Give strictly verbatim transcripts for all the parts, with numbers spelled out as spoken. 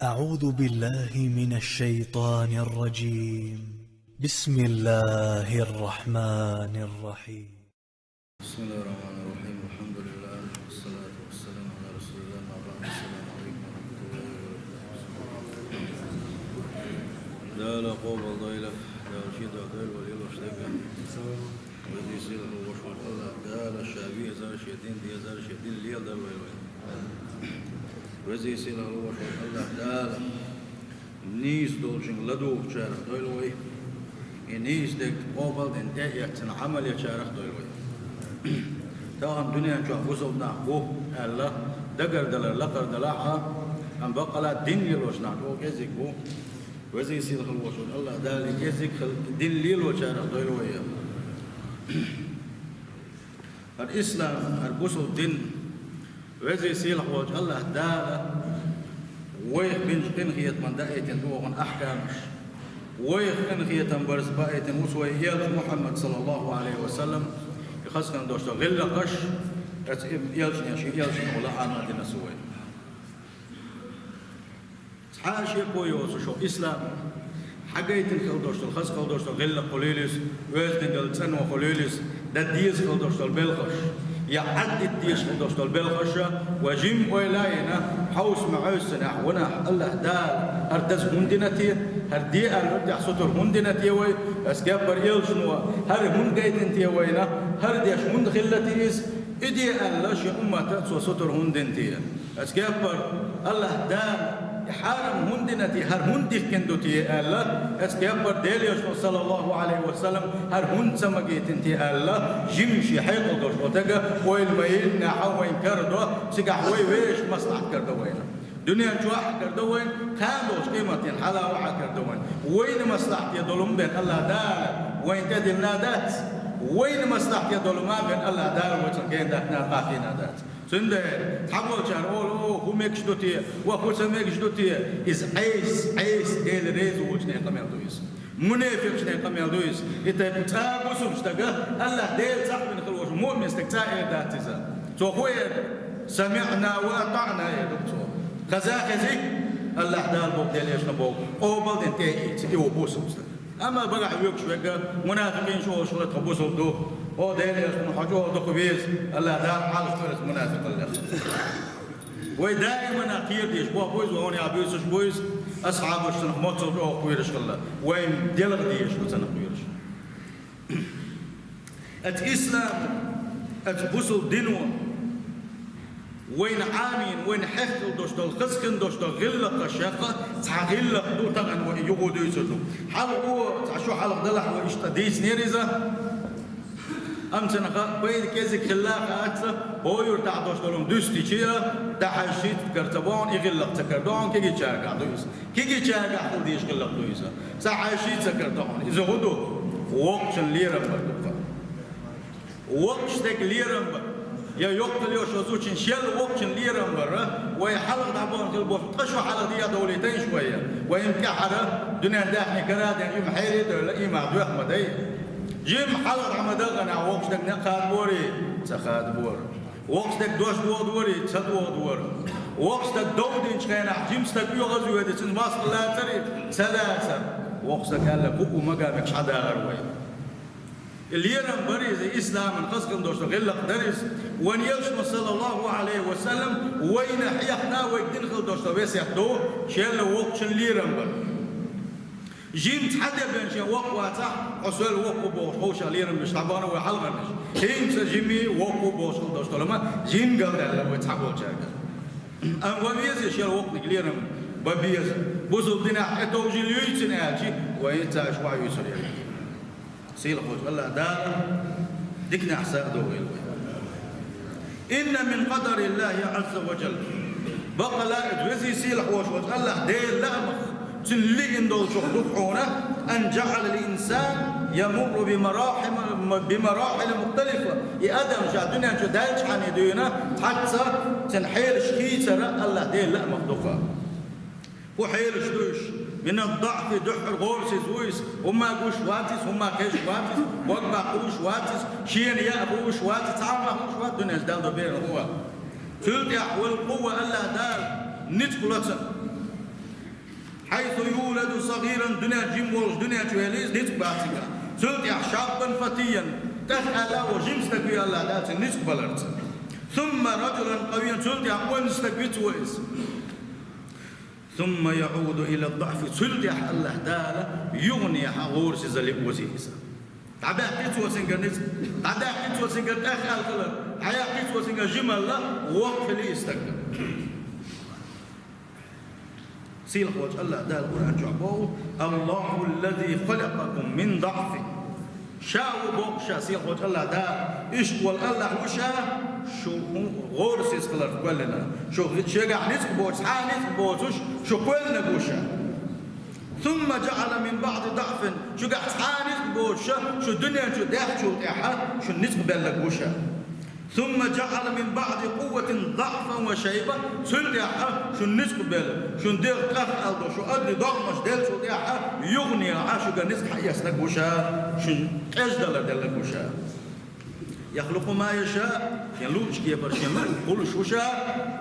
أعوذ بالله من الشيطان الرجيم. بسم الله الرحمن الرحيم. بسم الله الرحمن الرحيم. الحمد لله والصلاة والسلام على رسول الله. ما بعد. السلام عليكم ورحمة الله وبركاته. Дала къобалдойла, Дала шен дуьхьа дойла вай лелош дерг. Веза-сийлахь волчу АллахӀ Дала ша везар, шен дин дезар, шен дин леладар вай вай. Веза-сийлахь волчу АллахӀ Дала нийса долчуьнга ладугӀучарах дойла вай. И нийса дерг къобалдина тӀеэцна Ӏамал ечарах дойла вай. Тахана дуьнен чохь бусалба нах бу аьлла, дагардалар лакхара далахь а, амма баккъала дин лелош нах чӀогӀа кӀезиг бу. Веза-сийлахь волчу АллахӀ Дала кӀезиг хила дин лелочарах дойла вай. ХӀара ислам, хӀара бусалба дин, Веза-сийлахь волчу АллахӀ Дала вайх бинчу къинхетаман даийтина ду вайна ахкамаш. Вайх къинхетам барца баийтина ву вай элча Мухьаммад, саллаллаху Ӏалайхи ва саллам, и хазахана долуш долу гӀиллакхаш, оцу элчане, шен элчане лаам а дина ву вай. Цхьа а шеко йоцуш ислам, хьан гайтина хила долуш долу, хаза хила долуш долу гӀиллакх хуьлийла иза, оьздангалла цӀанво хуьлийла иза, дан деза хила долуш долу белхаш, я Ӏаддита дезаш хила долуш долу белхаш, вай жимма ойла а йина, хьовса ма Ӏевсинехь, ванахь, АллахӀ Дала хӀара даза хӀунда дина те, хӀара де аьлла тӀехь сутара хӀунда дина те вай, ас кеппара элчано хӀара хӀунда гайтина те вайна, хӀара деш хӀунда хилла те иза, и де аьлла шен уммата цо сутара хӀунда дина те. Оцу кеппара АллахӀ Дала и хьарам хӀунда дина те, хӀара хӀунда дихкина ду те аьлла, оцу кеппара Делан Элчано, саллаллаху Ӏалайхи ва саллам, хӀара хӀунда ца магийтина те аьлла, жимма шен хьекъал долуш волу стага ойла ма йина, хьан вайна карадо, цигахь вай вешан маслахьат карадо вайна. Дуьнен чохь карадо вайна, кхана долчу къематдийнахь хьалха а карадо вайна. Вайна маслахьате долу ма бен АллахӀ Дала вайна тӀедиллина дац, вайна маслахьате долу ма бен АллахӀ Дала вайца гена даккхина, къахкийна дац. Цундела цхьаболчара олу: «О, хӀун мегаш ду те, ва хӀун ца мегаш ду те?» Иза Ӏеса, Ӏеса Дела реза воцу некъан къамел ду иза. Мунепикъчу некъан къамел ду иза. И тайпа цкъа а бусалба стага, АллахӀ Дела цхьаъ вина хила волуш, муъмин стаг цкъа а эр дац иза. Цо хӀун эр ду? «СамиӀна ва атаӀна» эр ду цо. Хаза хези, АллахӀ Дала боху, Делан Элчано боху, къобалдина тӀе а ийца, и ву бусалба стаг. Амма багахь воьдуш верг, мунафикъин шу олуш хилла тхан бусалба ду. О, Делан Элчано, хьо чӀогӀа дукха веза, АллахӀ Дала хьалха хир ас мунафикъаллех. Вай даимана кхера дезаш, боху иза, вайна а буьйсуш бу иза, асхьабашна моццал чӀогӀа кхоьруш хилла. Вай делха дезаш ду цунах кхоьруш. Оцу ислам, оцу бусалба дино вайна Ӏамийна, вайна хьехкала долуш долу, хаза хин долуш долу гӀиллакхаш, шех цхьа гӀиллакх ду тахана вай юха дуьйцур ду. Хьалха цхьа шо хьалха далахь вай иштта дийцинера иза. Амма цунах пайда кӀезиг хилла а хаьттича, хӀокху юьртахь долуш долу дуьстича а, дӀахьаьжча а карадо хьуна, и гӀиллакх ца карадо хьуна, кегийчаргахь ду иза. Кегийчаргахь хила дезаш гӀиллакх ду иза. Ца хьаьжча а ца карадо хьуна. Иза хӀун ду? Воккхачун лерам бар ду-кх. Воккхачу стеган лерам бар. Я йоккхал йо шо зучин шел воккхачун лерам бар. Вай хьалха дӀабахана хила болуш, ткъа шо хьалха дӀадовлийтийша вай. Вайна тӀаьхьара дуьненан даьхни кара а даьхна, жимма хьере а девлла, ийман доьхна ма дай. Жимма хьалха дӀа ма дахана, воккхачу стеган некъ хадаборий? Ца хадабора. Воккхачу стеган дош дохадорий? Ца дохадора. Воккхачу стага дов динчу хенахь, жима стаг оьгӀаз а воьдий, цуьнан мостагӀа лацарий? Ца лацара. Воккхачу стага аьлла, кху а ма ган мегаш хьадахара вай. И лерам бар иза, исламан хаза хила долуш долу гӀиллакх дара иза. Вайн Элчано, саллаллаху Ӏалайхи ва саллам, вайна хьехна, вайга дина хила долуш долу весет ду, шел воккхачун лерам бар. Жимма цхьа де бен шен воккха вацахь, хьо сел воккха ву бохуш, ховшах лерам беш дӀабахана вай хьалхарнаш. ХӀинца жимма воккха ву бохуш хила долуш долу ма, жимма галдаьлла вай цхьаболчаьрга. Амма ван веза шел воккханиг лерам бан беза. Бусалба динехь тӀетовжийла юй цуьнан аьлча, вай хӀинца аш ван юьйцур яра. Сийлахь волчу АллахӀ Дала диканехь са а дохийла вай. Инна мин къадариллахи Ӏазза ва жалла. Баккъала иза везий сийлахь волуш волчу АллахӀ Делан лаамах, цуьнан лиъна долчух ду хьуна, ан жаӀалал инсан ямурру би марахима, би марахила мухталифа. И адам ша дуьнен чу даьллачхьана дуьйна, цхьацца цуьнан хьелаш хийцара АллахӀ Делан лаамах ду-кх. ХӀун хьелаш ду уьш? Минад-даӀфи, дуьххьара гӀорасиз ву иза, хӀумма гуш вац иза, хӀумма кхеш вац иза, дог баккхуш вац иза, шена яа хууш вац иза, цхьа хӀума хууш вац, дуьненчу Далла до берана хӀун вац. Цул тӀаьхьа вал къувва АллахӀ Дала ницкъ ло цунна. حيث يولد صغيرا, дуьнен чу жима волуш, дуьнен чу велийза, ницкъ бац цуьнга. Цул тӀаьхьа شابا فتيا, тӀехъаьлла а волу жима стаг ву аьлла Дала цуьнан ницкъ баларца. ثم رجلا قويا, цул тӀаьхьа онда стаг ву цо иза. ثم يعود إلى الضعف, цул тӀаьхьа АллахӀ Дала юханехьа гӀорасизалле озий иза. ДӀабаьккхи цо цуьнгара ницкъ, дӀадаьккхи цо цуьнгара тӀехъаьлла хилар, дӀаяьккхи цо цуьнгара жималла, воккха хили и стаг. Сийлахьволчу АллахӀ Дала Къуръан чохь боху: الله الذي خلقكم من ضعف. Ша ву боху ша, сийлахьволчу АллахӀ Дала, иштта волу АллахӀ ву ша, шу хӀун гӀорасиз хиларх кхоьллина. Шу шегахь ницкъ боцуш, цхьа а ницкъ боцуш, шу кхоьллинарг ву ша. ثم جعل من بعد ضعف, шуьгахь цхьа а ницкъ боцуш, шу дуьнен чу даьхначул тӀаьхьа, шун ницкъ белларг ву ша. ثم جعل من بعد قوة ضعفا وشيبة, цул тӀаьхьа шун ницкъ белла, шун дегӀ тӀехъаьлла долу, шу адамийн догӀмаш деллачул тӀаьхьа, юханехьа шуьгара ницкъ хьаэцнарг ву ша, шун къеждалар делларг ву ша. يخلق ما يشاء, шен луъучу кепара шен луъург хуьлуш ву ша,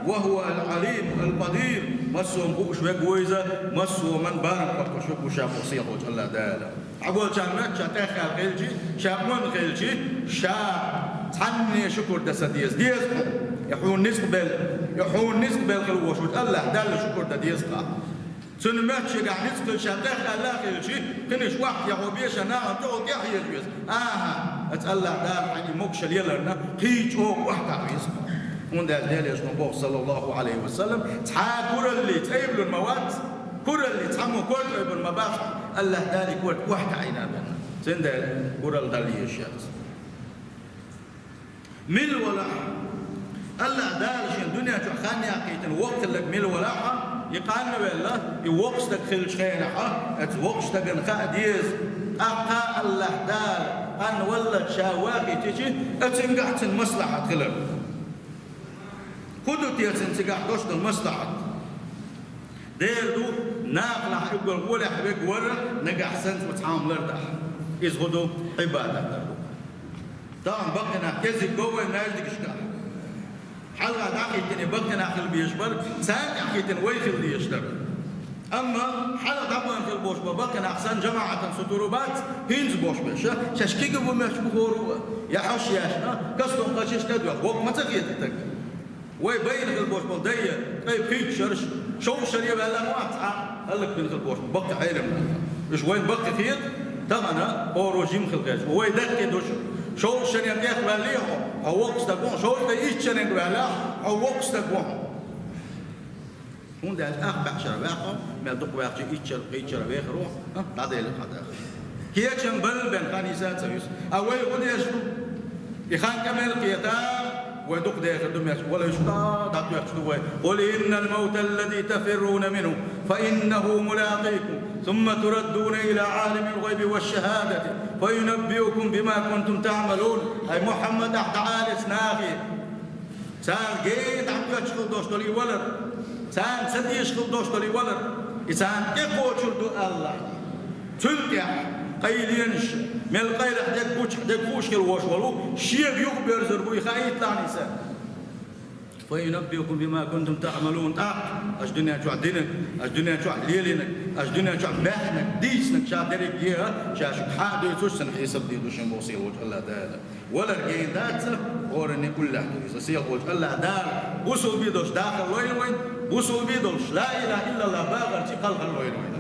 وهو العليم القدير, массо а хууш верг ву иза, массо а барам кхоьллуш верг ву ша боху сийлахьволчу АллахӀ Дала. Хьан волчарна ша тӀехъаьлла хилчи, ша онда хилчи, ша цхьанне шукур дан ца деза. Деза хьуна, и хьуна ницкъ белла, и хьуна ницкъ белла хила волуш волчу АллахӀ Далла шукур дан деза хьуна. Цуьнан моьтту шегахь ницкъ хилча, ша тӀехъаьлла а хилчи, кхинаш охьатаӀийна бен ша нахана тӀехула тӀаьхьа еза веза. АхӀа, аса АллахӀ Дала хьайна и могушалла леларна, кхин чӀогӀа охьатаӀийна веза хьуна. ХӀунда аьлча Делан Элчано боху, саллаллаху Ӏалайхи ва саллам, цхьа а куралле цӀа йиллина ма вац, куралле цхьаммо кор тӀе йиллина ма бац, АллахӀ Дала и кор охьатаӀийна бен. Цундела куралла дала езаш яц. Мила валахь, АллахӀ Дала шен дуьнен чохь хан яккхийтина воккха хилларг мила валахь, и къанна велла, и воккха стаг хиллачу хенахь, оцу воккхачу стагана хаа деза, тӀаккха АллахӀ Дала къанна валлалц ша ваккхийтичи, оцуьнгахь цуьнан маслахьат хилар. ХӀун ду те цуьнан цигахь долуш долу маслахьат? Дера ду, нахалахь уггар гӀолехь верг вара, нагахь санна цо цхьа хӀума лардахь. Иза хӀун ду? Ӏибадат дар ду. Тахана баккхий нах кӀезиг го вайн маьждигашкахь. Хьалха дӀахӀиттина баккхий нах хила безаш бара, царна тӀехь хӀиттина вай хила дезаш дара. Амма хьалха дӀабахана хила болуш бара баккхий нах санна жамаӀатан сутур бац, хӀинца болуш бара ша, шаьш кегий бу моьттуш бу хӀора а, я хьаш яшна, кастон кхачаш тӀе а доьхна, воккха ма ца хета стаг. Вай байна хила болуш болу дай, тӀе пхийтта шараш, шовзткъа шаре ваьлла ма вац, цхьа хӀаллакбина хила болуш бу баккхий Ӏелам нах. Уьш вайна баккхий хета, тахана хӀора жима хила гӀерташ. Вай даккхий ду шу. Шовзткъа шаренга тӀехваьллий хьо, хьо воккха стаг ву хьо, шовзткъе итт шаренга ваьллахь, хьо воккха стаг ву хьо. ХӀунда аьлча ах баьхшара ваьккхо, мел дукха ваьккхачи итт шар, пхийтта шар вехар ву, а, дӀаделира хьан даха. Кечам балла бен хан йиса а ца вуьсу. А вай хӀун деш ду? И хан кӀа мел кхета, вай дукха дехар ду моьттуш, валла уьш дӀа, дӀатоьттуш ду вай. قل إن الموت الذي تفرون منه فإنه ملاقيكم ثم تردون إلى عالم الغيب والشهادة فينبئكم بما كنتم تعملون. Ай Мухьаммад, ахь дӀаала цу нахе. Царна гена дӀакхоьттуш хила долуш долу и валар, царна ца дезаш хила долуш долу и валар, и царна тӀекхочур ду аьлла. Цул тӀаьхьа къайленаш, мел къайлаха дерг гучахь дерг хууш хила волуш волу, шега юхаберзор бу и хаийта лахьний сан. فينبئكم بما كنتم تعملون. ТӀаккха аша дуьнен чохь динарг, аша дуьнен чохь лелийнарг, аша дуьнен чохь баьхнарг, дийцинарг ша дерриге а, ша шуьга хьа а дуьйцуш, цунах хьесап дийр ду шуна боху сийлахьволчу АллахӀ Дала. Валар гена дац, хӀоранна уллехь ду иза. Сийлахьволчу АллахӀ Дала бусулба долуш дахар лойла вайна, бусулба долуш ла илаха иллаллахӀ бахарчий кхалхар лойла вайна.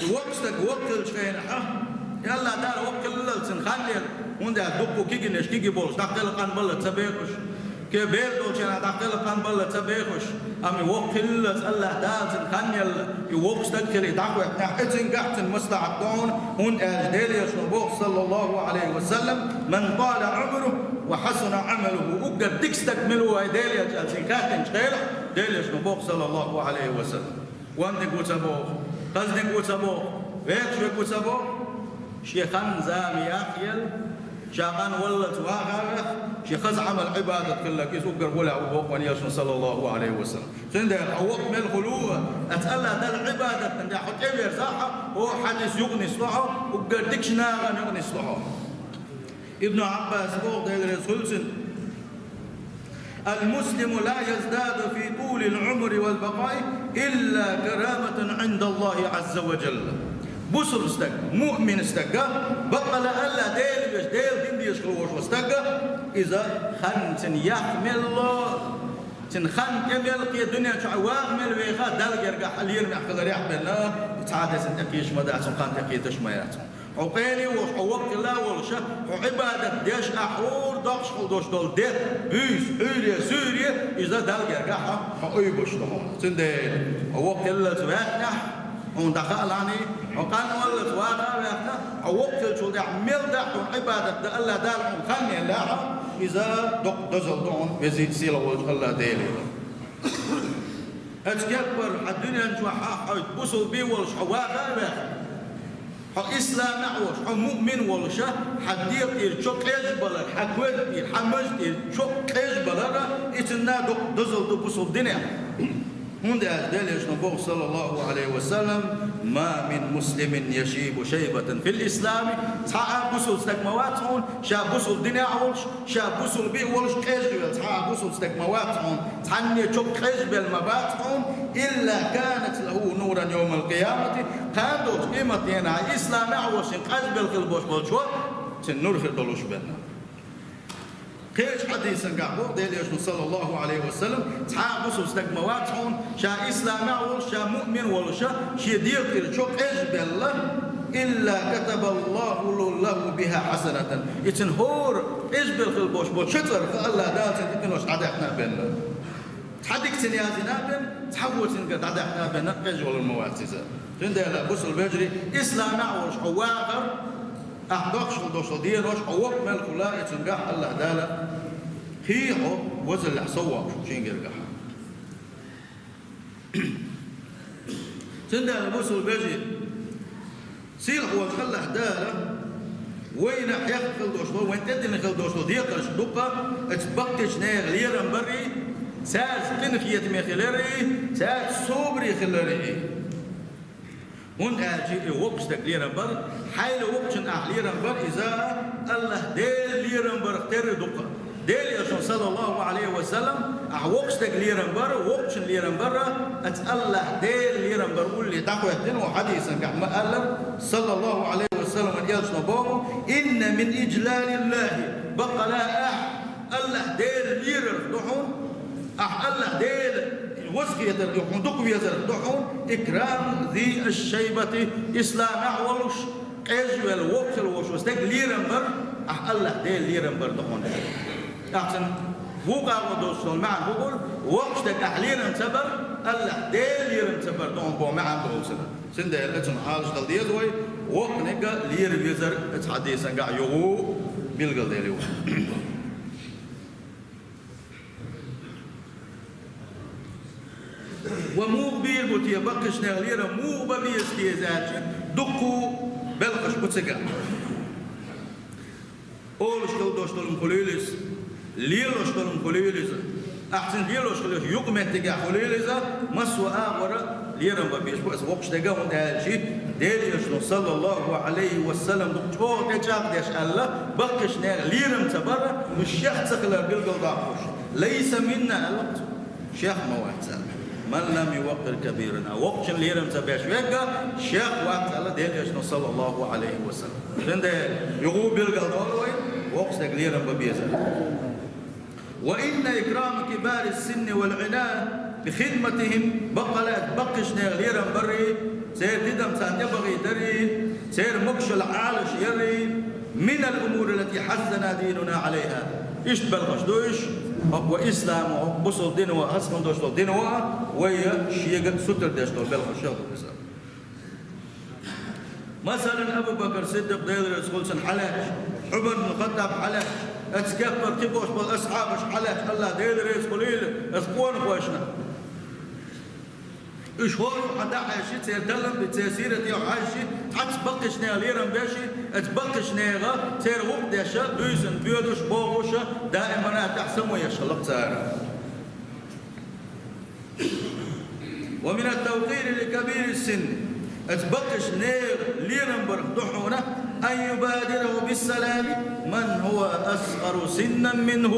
И воккха стаг воккха хиллачу хенахь, и АллахӀ Дала воккха хиллалц цуьнан хан елла, хӀунда аьлча дуккха кегийнаш кегий болуш, дӀакхелла къанбалла ца бехаш, кхин бер долчарна дӀакхелла къанбалла ца бехаш, амма и воккха хиллалц АллахӀ Дала цуьнан хан елла, и воккха стаг хилий дӀахӀоьттинехь, и цуьнгахь цуьнан маслахьат ду хьуна, хӀунда аьлча Делан Элчано боху, саллаллаху Ӏалайхи ва саллам: من طال عمره وحسن عمله. Уггар дика стаг мила ву вай Делан Элча аьлла цуьнга хаьттинчу хенахь, Делан Элчано боху, саллаллаху Ӏалайхи ва саллам. Ванниг ву ца боху, хазниг ву ца боху, вехаш верг ву ца боху, шен хан-зама яхъелла, ша къанваллалц ваха а ваьхна, шен хаза Ӏамал, Ӏибадат хилларг иза уггар гӀолехь ву боху вайн Элчано, саллаллаху Ӏалайхи ва саллам. Цундела хьо воккха мел хуьлу а, аса АллахӀ Далла Ӏибадат дан тӀехь хьо тӀеверзахь а, хӀокху хьадис юкъа нисло хьо, уггар дикачу нахана юкъа нисло хьо. Ибн Ӏаббаса боху, Дела реза хуьлда цунна: المسلم لا يزداد في طول العمر والبقاء إلا كرامة عند الله عز وجل. Бусалба стаг, муъмин стаг, бакъ ала АллахӀ Дела веш, Дела дин дезаш хила волаш вола стаг, иза хан цун яха мел, цун хан тӀа мел, кхы дуьнен чу ваха мел веха, Далла гергахь лераме хиларехь бен, цхьа а деза цунна тӀе кхийсаш ма дац, цун хан тӀе кхеташ ма яц. Хьо къайле волаш, хьо воккха хилла волаш, хьо Ӏибадат деш, ахь хӀора доккхаш хила долаш дола де, буьйса, Ӏуьйре, суьйре, иза Далла гергахь хьо уйбуш ду хьуна. Цундела хьо воккха хиллалца ваьхнехь, хьуна дӀахаалахьаний, хьо къанваллалца ваха а ваьхна, хьо воккха хиллачул тӀехьа мел даккха хьуна Ӏибадат дан АллахӀ Дала хьуна хан еллехь, иза доккха дозал ду хьуна, веза-сийлахь волча АллахӀ Делера. Оцу кеппара хьан дуьнен чохь хьо бусалба волаш хьо ваха а ваьхна, хьо ислам а волаш, хьо муъмин волаш, хьан дегӀа тӀера чо къежбалар, хьан коьрта тӀера, хьан маж тӀера чо къежбалар, и цунна доккха дозал ду бусалба динехь. ХӀунда аьлча Делан Элчано боху, саллаллаху Ӏалайхи ва саллам: «ما من مسلم يشيب شيبة في الإسلام». Цхьа а бусалба стаг ма вац хьуна, ша бусалба динехь а волаш, ша бусалба а волаш, къежвелла цхьа а бусалба стаг ма вац хьуна, цхьанне чо къежбелла ма бац хьуна, «إلا كانت له نورا يوم القيامة», кхана долчу къематдийнахь ислам а волаш, шен къежбелла хила болуш болчо, цуьнан нур хир долуш бен. Кхечу хьадисангахь боху Делан Элчано, саллаллаху Ӏалайхи ва саллам, цхьа а бусалба стаг ма вац хьуна, ша ислам а волуш, ша муъмин волуш, шен дегӀа тӀера чо къежбелла, «إلا كتب الله له بها حسنة». И цуьнан хӀора къежбелла хила болуш болчу шен цӀарах АллахӀ Дала цуьнан и къинош дӀадаьккхина а бен. Цхьа дика цуьнан яздина а бен, цхьа во цуьнгара дӀадаьккхина а бен, къежвалар ма вац иза. Цундела, бусалба вежарий, ислам а волуш хьо вахар, ахь доккхаш хила долуш долу денош, хьо воккха мел хуьлу, и цуьнгахь АллахӀ Дала хьо везаллехь соввакъ шу шен гергахь. Цундела, бусалба вежарий, сийлахь волчу АллахӀ Дала вайна хьехна хила долуш долу, вайна тӀедиллина хила долуш долу декхарш ду-кх, оцу баккхийчу нехан лерам барий, цаьрца къинхетаме хиларий, цаьрца собаре хиларий. ХӀунда аьлча и воккхачу стеган лерам бар, хьайна воккхачун ахь лерам бар, иза АллахӀ Делан лерам барх терра ду-кх. Делан Элчано, саллаллаху Ӏалайхи ва саллам, ахь воккхачу стеган лерам бар, воккхачун лерам бар, оцу АллахӀ Делан лерам бар улле дӀахӀоьттина, хьадисангахь ма-аллара, саллаллаху Ӏалайхи ва саллам, Элчано боху: «إن من إجلال الله», баккъала ахь АллахӀ Делан лерарх ду хьуна, ахь АллахӀ Делан вазахетарх ду хьуна, дукха везарх ду хьуна, «إكرام ذي الشيبة», ислам а волуш, къежвелла, воккха хила волуш волу стеган лерам бар, ахь АллахӀ Делан лерам бар ду хьуна. ТӀаккха цуьнан вукху агӀор долуш долу маьӀна хӀун ду, воккхачу стеган ахь лерам ца бар, АллахӀ Делан лерам ца бар ду хьуна боху маьӀна долу цуьнан. Цундела цунах Ӏалашдала деза вай, воккханиг лера везар оцу хьадисангахь юха билгалдели вай. Ва муха бийр бу те баккхийчу нехан лерам, муха бан беза те иза аьлча, дуккха белхаш бу цигахь. Олуш хила долуш долу хуьлийла иза, лелош долу хуьлийла иза. Ахь цуьнан лелош хилча, юкъа меттигехь хуьлийла иза, массо а агӀора лерам бан безаш бу аса воккхачу стеган, хӀунда аьлча Делан Элчано, саллаллаху Ӏалайхи ва саллам, дукха чӀогӀа тӀечӀагӀдеш аьлла, баккхийчу нехан лерам ца бар, уьш шех ца хилар билгалдоккхуш. «ليس منا», аьлла цо, шех ма вац аьлла. «من لم يوقر كبيرنا», воккхачун лерам ца беш верг шех вац аьлла Делан Элчано, саллаллаху Ӏалайхи ва саллам. Цундела юха билгалдолу вай, воккхачу стеган лерам бан безар. «وإن إكرام كبار السن والعناية بخدمتهم», баккъала баккхийчу нехан лерам барий, церан тидам царна тӀебахийтарий, церан могушалла Ӏалаш ярий, «من الأمور التي حثنا ديننا عليها». Иштта белхаш ду уьш, хӀокху вай ислам а, хӀокху бусалба дин а, хаза хила долуш долу дин а, вай шега сутара деш долу белхаш ду иза. Масалан, Абу Бакр Сиддикъ, Дела реза хуьлда цунна, хьалаьцча, Ӏумар ибн Хаттаб хьалаьцча, оцу кеппара кхин болуш болу асхьабаш хьалаьцча, АллахӀ Дела реза хуьлийла оцу къонахошна. Уьш хӀора а хьан дӀахьаьжча, церан талам бен, церан сирате хьаьжча, цхьацца баккхийчу нехан лерам беш, оцу баккхийчу нехан церан гӀуллакх деш, буьйсанна боьдуш, бохуш, даимана тӀехь само еш хилла-кх цара. «ومن التوقير لكبير السن», оцу баккхийчу нехан лерам барх ду хьуна, «أن يبادره بالسلام من هو أصغر سنا منه»,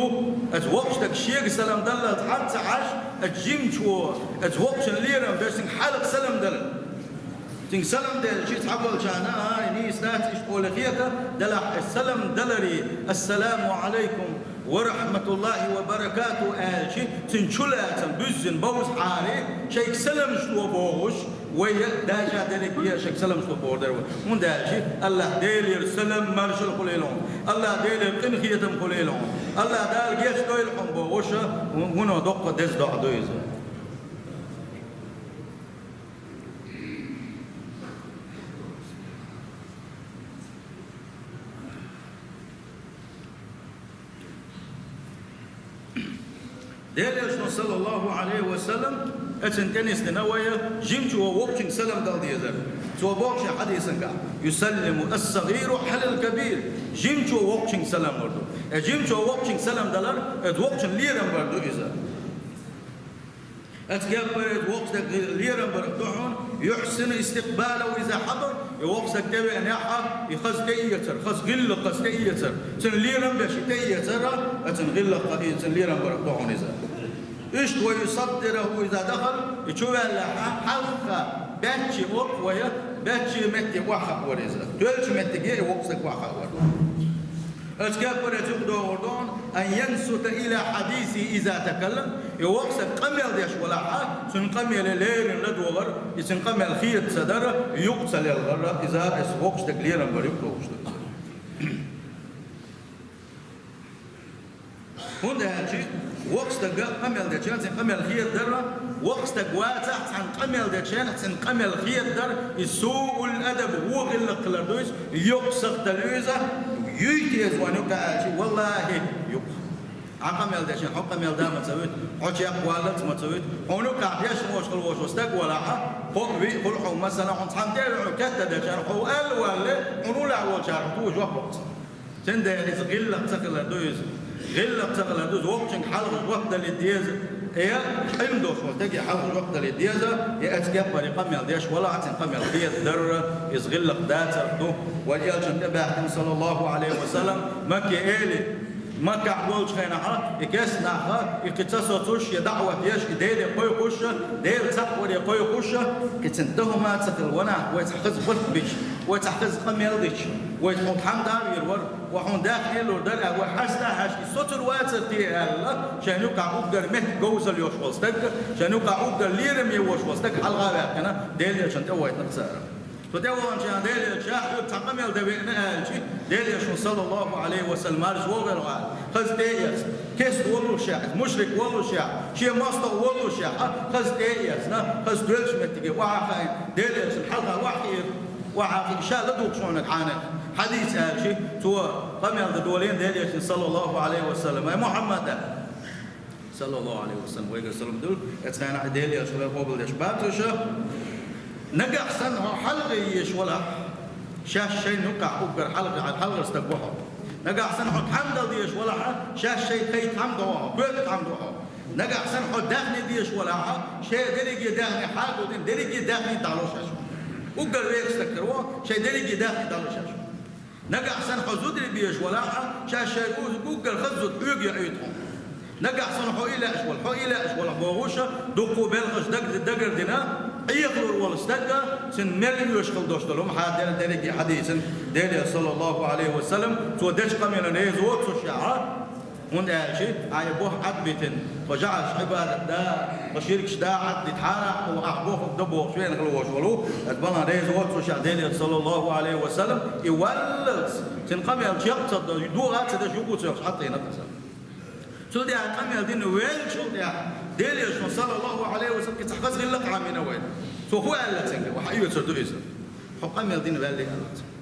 оцу воккхачу стага шега салам даллалц хьан ца хьажа, Жимчо, оцу воккхачун лерам беш, цуьнга хьалха салам дала. Цуьнга салам делча, цхьаболчарна, а, нийса дац иштта олий хета, делахь и салам даларе, «Ассаламу Ӏалайкум ва рахьматуллахӀи ва баракатухӀ», аьлча, цуьнан чулацам буьззина бовзахьара, шайга саламаш ло бохуш, вай а, даша дерриге а шайга саламаш ло бохур дара вай. ХӀунда аьлча, АллахӀ Делера салам маршалла хуьлийла хьуна, АллахӀ Делера къинхетам хуьлийла хьуна, АллахӀ Дала гечдойла хьуна бохуш, вуно доккха деза доӀа ду иза. Делан Элчано, саллаллахӀу Ӏалайхи ва саллам, оцунна тӀе нисдина вай, жимчо воккхачуьнга салам дала дезара. Цо боху шен хьадисангахь: «Юсаллиму ас-сагӀиру Ӏалал кабир». Жимчо воккхачуьнга салам лур ду. Э, жимчо воккхачуьнга салам далар, э, воккхачун лерам бар ду иза. Оцу кеппара воккха стаг лерам барах ду хьуна, юхьсину истикъбалахӀу иза хьадара, и воккха стаг тӀевеанехь, и хаза тӀеэцар, хаза гӀиллакх хаза тӀеэцар, цуьнан лерам беш и тӀеэцар, оцунна гӀиллакх, и цуьнан лерам барах ду хьуна иза. Иштта ва юсаддирахӀу иза дахала, и чу ваьллехь, хьалха баьчча олу вай, баьчча метте охьахаа вара иза. Тоьллачу меттиге и воккха стаг охьахаа вара. Оцу кеппара цуьнга догӀур ду хьуна, ан янсута иля хьадисихӀи иза такаллам, и воккха стаг къамел деш валахь, цуьнан къамеле леррина ладогӀар, и цуьнан къамел хеда ца дар, юкъа ца лелхар, иза, оцу воккхачу стаг лерам бар юкъа лоруш ду иза. ХӀунда аьлча воккха стага къамел дечу хенахь цуьнан къамел хеда дар, воккха стаг вацахь цхьанна къамел дечу хенахь цуьнан къамел хеда дар, и суъул адаб, вон гӀиллакх хилар ду иза, юкъа сагатдала ю иза, юй те иза вайна юкъа аьлча, валлахӀи, юкъа. Хьан къамел дечу хенахь хьо къамел дан ма ца вуьту, хьо чекхваллалц ма ца вуьту, хьуна юкъахь дешна волуш хила волуш волу стаг валахь, кхоъ, виъ хуьлу хьуна, масала, хьуна цхьамма тӀе а вуьгӀна кеттара дечара, хьо аьлла валле, хьуна вуьллехь волчара хьуна тужо боху. Цундела иза гӀиллакх ца хилар ду иза. ГӀиллакх ца хилар ду иза, воккхачуьнга хьалхара жоп дала деза. Э, къинтӀера долуш волу стаге хьалхара жоп дала деза. Э, оцу кеппара къамел деш валахь, цуьнан къамел хеда дар, иза гӀиллакх дацарх ду. Вайн Элчанна тӀебаьхкина, саллаллахӀу Ӏалайхи ва саллам, Макке эли, Маккахь болчу хенахь, и кестнахь, и кхин ца соцуш, я даӀват еш, и Деле кхойкхуш, Делан цхьаъ варе кхойкхуш, кхин цуьнан тахӀума ца хилла ванахь, вай цхьа хаза барт бича, вай цхьа хаза къамел дича, вай хьуна тхьамда а вер вара, ва хьуна даьхни лур дара, вай хьаста а хьаьжкӀий соцур вацара те аьлла, шайна юкъахь уггар меттиг говзалла йолуш волу стаг, шайна юкъахь уггар лераме волуш волу стаг хьалха а ваьккхина, Делан Элчанна тӀе а вайтина цара. Цу тӀе ваханчарна Делан Элча, хьоьга цхьа къамел дан веана аьлча, Делан Элчано, саллаллахӀу Ӏалайхи ва саллам, марша вогӀийла ваьлла, хаза тӀеэцна, кест воллушехь, мушрик воллушехь, шен мостагӀа воллушехь, хаза тӀеэцна, хаза тоьллачу меттиге охьахаийна, Делан Элчанна хьалха охьахиира. Охьа а кхиъна, ша ладугӀуш хьуна хьанах хьадийца аьлча, цо къамел дан долийна Делан Элчане, саллаллахӀу Ӏалайхи ва саллам: «Ай Мухьаммад», саллаллахӀу Ӏалайхи ва саллам, вайгара салам дуьллу, оцу хенахь Делан Элча къобалдеш бац уьш. Нагахь санна хьо хьалхе езаш валахь, шаьш шайна юкъахь уггар хьалха, хьалхара стаг ву хьо. Нагахь санна хьо тхьамда дала дезаш валахь, шаьш шайн тхайн тхьамда ву хьо, коьрта тхьамда ву хьо. Нагахь санна хьо даьхни дезаш валахь, шайн дерриге даьхни хьагулдина, дерриге даьхни дӀало шаьш. Уггар вехаш стаг хир ву, шайн дерриге даьхни дӀало шаьш. Нагахь санна хьо зударий безаш валахь, шаьш шайн уггар хаза зуда хьоьга яхьуьйту хьуна. Нагахь санна хьо и лаьаш вала, хьо и лаьаш вала бохуш, дуккха белхаш даг-, дагардина, Ӏехалур волу стаг, цуьнан мел оьшуш хила долуш долу хӀума хьан дер-, дерриге хьадийцина Делан Элча, саллаллахӀу Ӏалайхи ва саллам, цо дечу къамелан реза воцуш ахь, хӀунда аьлча, ахьа и боху Ӏад битина, тхо жӀараш Ӏибадат дан, тхо ширкаш дан Ӏад дита хьарам, ахь бохург дан бохуш веана хила волуш волу, аса балан реза воцуш ахь Делан Элча, саллаллахӀу Ӏалайхи ва саллам, и валлалц, цуьнан къамел чекх ца до, догӀа а ца деш, юха ца йохуш, хьатӀина аса. Цул тӀаьхьа къамел дина ваьллачул тӀаьхьа, Делан Элчано, саллаллахӀу Ӏалайхи ва саллам, кхин цхьа хаза гӀиллакх Ӏамийна вайна. Цо хӀун аьлла цуьнга? Ва хьан оьцур ду иза? Хьо къамел дина ваьллий аьлла цуьнга.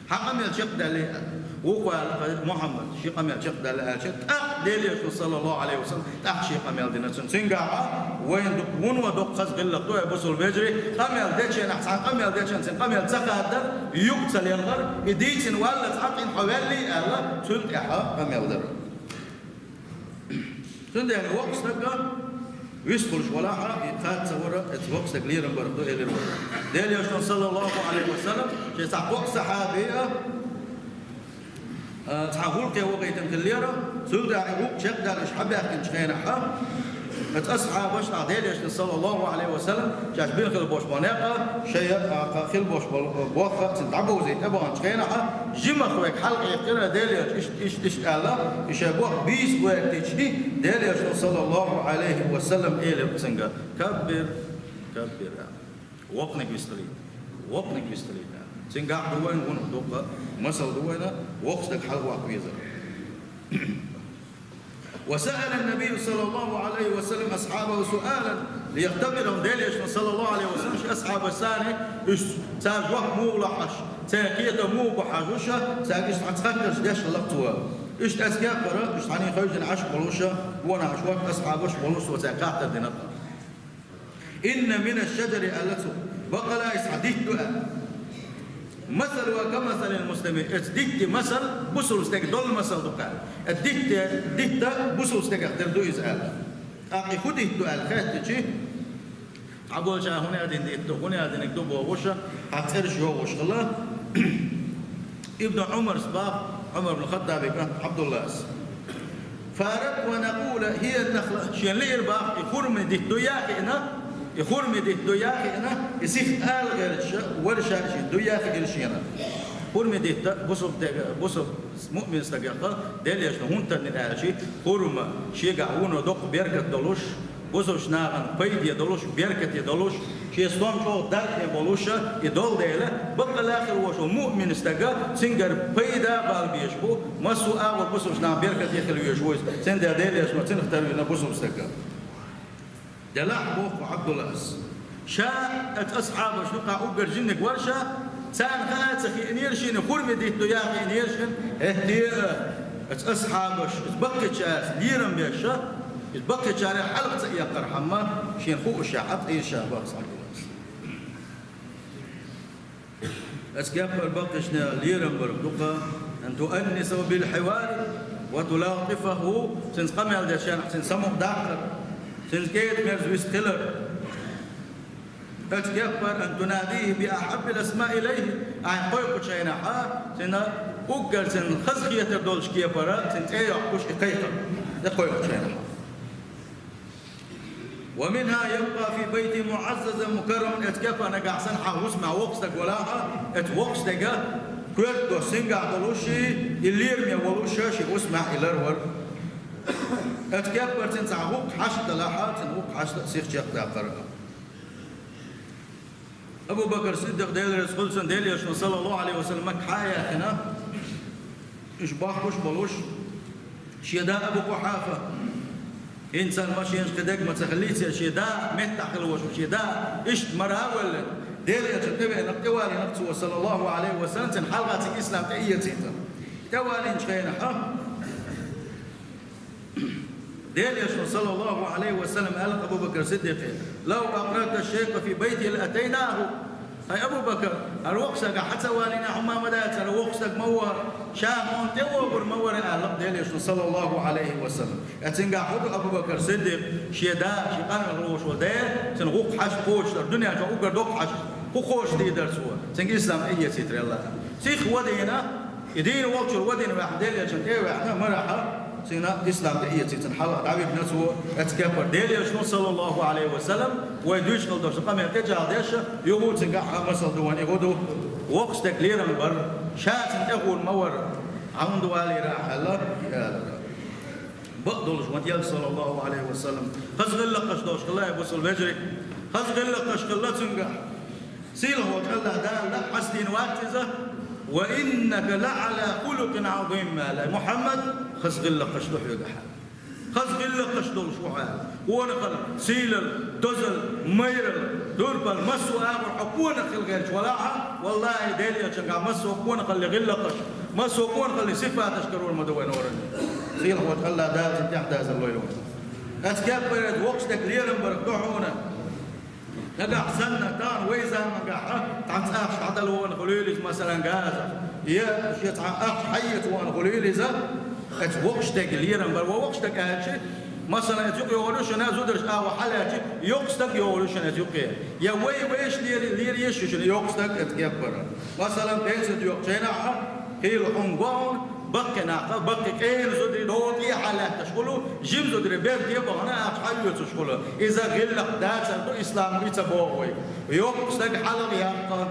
Хьан къамел чекхдаьллий аьлла. Вукхо аьлла, Мухьаммад, шен къамел чекхдаьлла аьлча, тӀаккха Делан Элчано, саллаллахӀу Ӏалайхи ва саллам, тӀаккха шен къамел дина цуьнга. Цуьнгахьа вайна ду-, вуно доккха хаза гӀиллакх ду, ай бусалба вежарий, къамел дечу хенахь, цхьана къамел дечу хенахь, цуьнан къамел ца хаддар, юкъа ца лелхар, и дийцина валлалц Ӏад кхиъна хьо ваьллий аьлла, цул тӀаьхьа къамел дар. Цундела воккха стаг вистхуьлуш валахь, и кхача ца вара, оцу воккха стаг лерам барх ду элира вара. Делан Элчано, саллаллахӀу Ӏалайхи ва саллам, шен цхьа кхоъ сахьаби а, а, цхьа гӀуллакхе вахийтина хиллера, цул тӀаьхьа и гӀуллакх чекхдаьлла уьш хьабаьхкинчу хенахь, Оцу асхьабаш а Делан Элчано, саллаллаху Ӏалайхи ва саллам, шаьш бина хила болуш болу некъ, шайн а хила болуш болу болх а цуьнан дӀабовзийта тӀебаханчу хенахь, жимах верг хьалха хьекхира Делан Элчано, иштта, иштта, иштта аьлла, и шайн болх бийца гӀоьртича, Делан Элчано, саллаллаху Ӏалайхи ва саллам, элира цуьнга: «Каббир, каббир», – аьлла. Воккханиг вистхилийта. Воккханиг вистхилийта. Цуьнгахь ду вайна, вунах дуккха масал ду вайна, воккха стаг хьалаваккха везар. وسأل النبي صلى الله عليه وسلم أصحابه سؤالا ليختبرهم. Делан Элчано, саллаллаху Ӏалайхи ва саллам, шен асхьабашца уьш, цара жоп муха ло хьажа, церан кхетам муха бу хьажа уьш, цаьрга иштта цхьацца хаттарш деш хилла цо. Иштта оцу кепара, уьш цхьаьна хевшина Ӏаш болуш, вонах Ӏаш воккха асхьабаш болуш, цо цаьрга хаттар дина. «Инна мина шшаджари», аьлла цо, баккъала иза цхьа дитт ду аьлла. «Масалуха камасалил муслими», оцу дитте масал бусулба стеган долу масал ду-кх аьлла. Оцу дитте, дитта бусулба стегах дерг ду иза аьлла. ТӀаккха и хӀун дитт ду аьлла хаьттича, цхьаболчара хӀун аьлла дина дитт ду, хӀун аьлла динарг ду бохуш, цхьа цӀераш йохуш хилла. Ибн Ӏумарс боху, Ӏумар ибн Хаттабан кӀант Ӏабдуллас. «Фарадна накъулу хӀия нахла», шена лиира боху, и хурмин дитт дуй а хиъна, и хурмин дитт дуй а хиъна, и сиха ала гӀерташ вара ша, шена дуй а хиира шена. Хурмин дитт бусулба стегах, бусулба муъмин стагах Делан Элчано хӀунда тарлийна аьлча, хурма шегахь вуно доккха беркат долуш, бусулбачу нахана пайде долуш, беркате долуш, шен стом чӀогӀа даржехь болуш и долу дела, баккъалла а хир волуш волу муъмин стаг, цуьнгара пайда бала безаш бу, массо а агӀор бусулбачу нахана беркате хила везаш ву иза. Цундела Делан Элчано цунах тарлийна бусулба стаг. Делахь боху Ӏабдуллас. Ша оцу асхьабаш юкъахь уггар жиманиг вара ша, царна хаа а ца хиънера шена, хурмин дитт дуй а хиънера шена, хӀетте а оцу асхьабаш, иза баккхийчаьрца лерам беш, иза баккхийчарах хьалха ца эккхархьама, шена хууш ша, хьан тӀе ша боху Ӏабдуллас. Оцу кепара баккхийчарна лерам бар ду-кх, ан туаннисаху бил хьивари ва тулатӀифаху, цуьнца къамел деш шена, цуьнан самукъадаккхар, цуьнца кӀеда-мерза вист хилар. Оцу кепара ан тунадихи би ахьаббил асма илайхи, ахь кхойкхучу хенахь, цуьнан уггар цуьнан хазахетар долчу кепара, цуьнан цӀе йоккхуш и кхайкхар, и кхойкхучу хенахь. Ва минха ябкъа фи байти муӀаззазан мукарраман, оцу кепара нагахь санна хьан хӀусамехь воккха стаг валахь, оцу воккхачу стеган коьрта дош цуьнгахь долуш, и лераме волуш, шен хӀусамехь и ларвар. Оцу кепара цуьнан цхьа гӀуллакх хьашт далахь, цуьнан гӀуллакх хьашт а сиха чекхдаккхар. Абу Бакр Сиддикъ, Дела реза хуьлда цунна, Делан Элчано, саллаллаху Ӏалайхи ва саллам, Макка хьа а яьккхина, уьш бохкуш а болуш, шен да Абу Къухьафа, хӀинца машенаш кхин дерг ма ца хиллийта, шен да меттахь хила волуш, шен да иштта мара а ваьлла, Делан Элчанна тӀевеана, тӀевалийна цо, саллаллаху Ӏалайхи ва саллам, цуьнан хьалха цуьнга ислам тӀеэцийта. ТӀевалийначу хенахь, Делан Элчано, саллаллаху Ӏалайхи ва саллам, аьлла Абу Бакр Сиддикъе: «Лав акърарта шайха фи байтихи лаатайнаху». Хьай Абу Бакр, хӀара воккха стаг хьа ца валийна, хьуна ма дац, хӀара воккха стаг ма ву, ша хьуна тӀе вогӀур ма вара, аьлла Делан Элчано, саллаллаху Ӏалайхи ва саллам. Ткъа цуьнгахь хӀун ду Абу Бакр Сиддикъ, шен да, шен къанвелла волуш волу да, цуьнан гӀуллакх хьашт кхочушдар, дуьнен чохь уггар доккха хьашт кхочушдийр дара цо, цуьнга ислам тӀеэцийта аьлла. Сиха вадийна, и дийна волчуьра вадийна ваьхьна, Делан Элчанна тӀе а ваьхьна, марахь, цуьнан ислам тӀеэцийта, цуьнан хьалха дӀавигна цо, оцу кепара Делан Элчано, саллаллаху Ӏалайхи ва саллам, вай дуьйцуш хилла долчу къамел тӀечӀагӀдеш, юха а цуьнгахь хьан масал ду вайна, и хӀун ду, воккха стеган лерам бар, ша цунна тӀехула ма вара, хьан хӀунда валийра ахь аьлла, и алара. Бакъдолуш ван Элча, саллаллаху Ӏалайхи ва саллам, хаза гӀиллакхаш долуш хилла, бусулба вежарий, хаза гӀиллакхаш хилла цуьнгахь. Сийлахьчу АллахӀ Дала хьастийна вац иза: «Ва иннака лаӀала хулукъин Ӏазим», аьлла, Мухьаммад, хаза гӀиллакхаш ду хьоьгахь. Хаза гӀиллакхаш долуш ву хьо. Къонахалла, сийлалла, дозалла, майралла, дурпалла, массо а агӀор хьо къонах хила гӀерташ валахь, валлахӀи, Делан Элчангахь массо а къонахаллин гӀиллакхаш, массо а къонахаллин сифаташ карор ма ду вайн оран. Сийлахьчу АллахӀ Дала цуьнан тӀаьхьадазар лойла вайн. Оцу кепара воккха стеган лерам барах ду хьуна. Нагахь санна, тахана вай замангахь цхьацца ахча дӀадала вахана хуьлийла иза, масалан, газа, я шен цхьа ахча хьаэца вахана хуьлийла иза, оцу воккхачу стеган лерам бар. Вай воккха стаг аьлча, масалан, оцу юкъа йогӀур ю шуна, зударша агӀо хьалаьцча, йоккха стаг йогӀур ю шуна оцу юкъе. Я вай вешан лер-, лер еш ю шуна йоккха стаг оцу кепара. Масалан, пенсет йоккхучу хенахь, хийла хьуна го хьуна, Баккхий нах, баккхий къена зударий догӀу тӀехьа лаьтташ хуьлу, жима зударий берте а бахана ахча хьаоьцуш хуьлу. Иза гӀиллакх дацар ду ислам, и ца боху вай. Йоккха стаг хьалха яккха,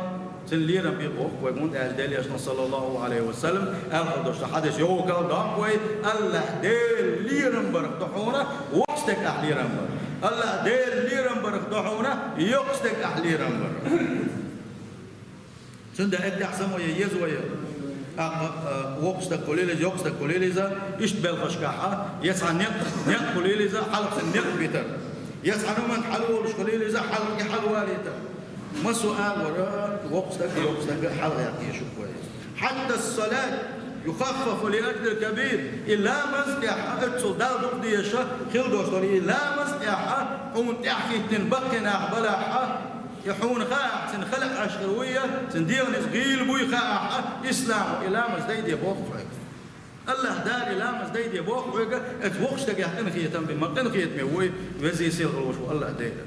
цуьнан лерам бе боху вай, хӀунда аьлча Делан Элчано, саллаллаху Ӏалайхи ва саллам, аьлла долуш ду хьадис, йовхал доккху вай, АллахӀ Делан лерам барх ду хьуна, воккха стаг ахь лерам бар. АллахӀ Делан лерам барх ду хьуна, йоккха стаг ахь лерам бар. Цундела эттехь само я еза вай. ТӀаккха, а, воккха стаг хуьлийла иза, йоккха стаг хуьлийла иза, иштта белхашкахьа, я цхьа некъ, некъ хуьлийла иза, хьалхара некъ битар. Я цхьа хӀуманна хьалаволуш хуьлийла иза, хьалхарчу хьалавалийтар. Массо а агӀора воккха стаг, йоккха стаг хьалха яккха езаш ву вай. حتى الصلاة يخفف لأجل الكبير. И ламаз тӀехь а оццул Далла дукха дезаш хила долуш долу и ламаз тӀехь а, хьуна тӀаьхьахӀиттина баккхий нах балахь а, и хьуна хаахь, цуьнан хала Ӏаш хир вуй, цуьнан дегӀан иза гӀийла буй хаахь а, ислам, и ламаз дайде боху хьоьга. АллахӀ Дала и ламаз дайде боху хьоьга, оцу воккхачу стагах къинхетам бен, ма къинхетаме вуй, везий сийлахь волуш ву АллахӀ Дела.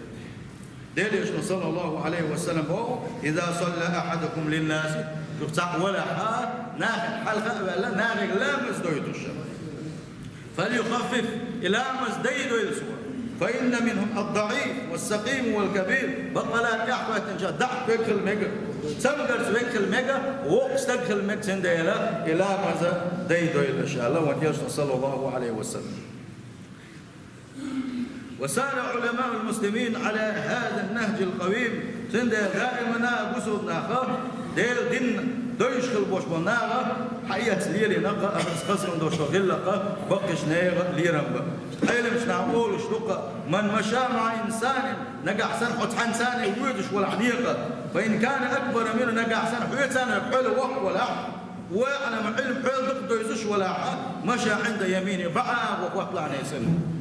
Делан Элчано, саллаллаху Ӏалайхи ва саллам, боху: إذا صلى أحدكم للناس, шух цхьаъ валахь а, нахана хьалха а ваьлла, нахе ламаз дойтуш. فليخفف, и ламаз дайдойла цо. فإن منهم الضعيف والسقيم والكبير. Бакъ а тӀаьхьахӀоьттинчохь даӀ векхал мега, цамгарца векхал мега, воккха стаг хила мега, цундела и ламаз дайдойла аша, аьлла вайн Элчано, саллаллаху Ӏалайхи ва саллам. وسار علماء المسلمين على هذا النهج القويم. Цундела даимана бусулба наха, Делан дин дойуш хила болуш болу наха, хьаэца лелийнарг а, ахьа хазахана долуш долу гӀиллакх а, баккхийчу нехан лерам бан. Ӏеламчу наха олуш ду-кх: من مشى مع إنسان, нагахь санна хьо цхьаьнца а воьдуш валахь некъа, فإن كان أكبر منه, нагахь санна хьоьца а хьол воккха валахь, ва Ӏалам Ӏилма хьол дукха дойзуш валахь, مشى عند يمينه, бӀа агӀо хӀотталахь цуьнан.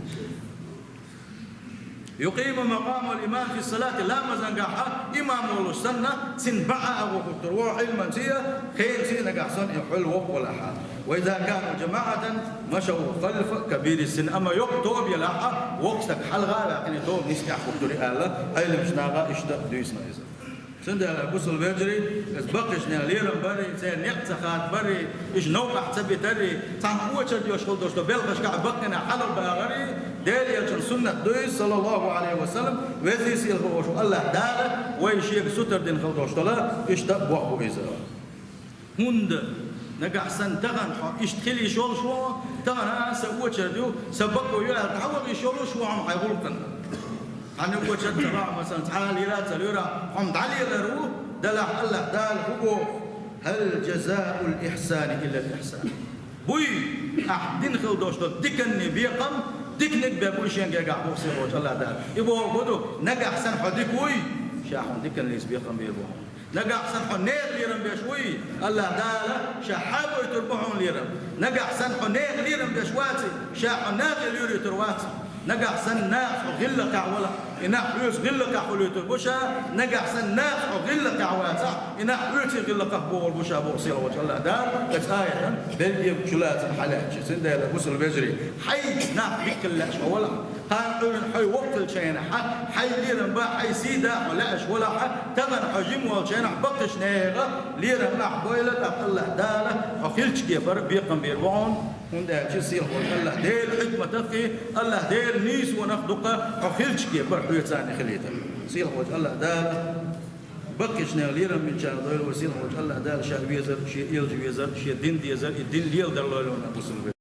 يقيم مقام الإمام في الصلاة, ламазангахь имам волуш санна, цуьнан бӀа агӀо хӀуттур ву Ӏилманца а, хенца а нагахь санна и хьол воккха валахь. وإذا كانوا جماعة مشوا خلف كبير السن, амма йоккха тоба елахь, воккха стаг хьалха а ваьккхина, тоба нисдехь хӀуттур и аьлла, Ӏеламчу наха иштта дуьйцина иза. Цундела, бусулба вежарий, иза баккхийчу нехан лерам барий, церан некъ ца хадабарий, уьш новкъахь ца битарий, цхьана очередь йолуш хила долуш долу белхашкахь баккхийчу нехан хьалха багӀарий, Делан Элчанан суннат ду иза, саллаллаху Ӏалайхи ва саллам, везий сийлахь волуш ву АллахӀ Дала вай Шега сутара дина хила долуш долу, иштта боху иза. ХӀунда нагахь санна тахана хьо иштта хила йиш йолуш ву, тахана сан очередь ю, сан бакъо ю аьлла, дӀаваха йиш йолуш ву хьо хьайн гӀуллакхана. Хьан очередь ца лахь, масалан, цхьа а лела а ца лоьрахь, хьо-м дӀалелар ву, делахь АллахӀ Дала хӀун боху: هل جزاء الإحسان إلا الإحسان. Буй, ахь дина хила долуш долу диканний бекхам, диканиг бен буй шен гергахь боху сийлахь волчу АллахӀ Дала. И бохург хӀун ду, нагахь санна хьо дика вуй, ша хьуна диканлица бекхам бер бу хьуна. Нагахь санна хьо нехан лерам беш вуй, АллахӀ Дала ша хьа а гойтур бу хьуна лерам. Нагахь санна хьо нехан лерам беш ваций, ша хьо нахе лоьруьйтур вац. Нагахь санна нахаца хьо гӀиллакхехь валахь, и нах хьоьца гӀиллакхехь хуьлуьйтур бу ша, нагахь санна нахаца хьо гӀиллакхехь вацахь, и нах хьоьца гӀиллакхах богӀур бу ша боху сийлахь волчу АллахӀ Дала, оцу аятан берриге чулацам хьалаьцча. Цундела, бусулба вежарий, хьайн нах дика хила лаьаш хьо валахь, кхана Ӏуьйранна хьо воккха хилчу хенахь, хьайн лерам бан, хьайн сий дан хьо лаьаш валахь, тахана хьо жима волчу хенахь баккхийчу нехан лерам ахь бойла, тӀаккха АллахӀ Дала хьо хиллачу кепара бекхам бийр бу хьуна, хӀунда аьлча сийлахь волчу АллахӀ Делан хьикматах а, АллахӀ Делан нийсонах а ду-кх хьо хиллачу кепара хьоьца а хилийтар. Сийлахь волчу АллахӀ Дала баккхийчу нехан лерам бинчарах дойла вай, сийлахь волчу АллахӀ Дала ша везар, шен элча везар, шен дин дезар, и дин леладар лойла вайна, бусулба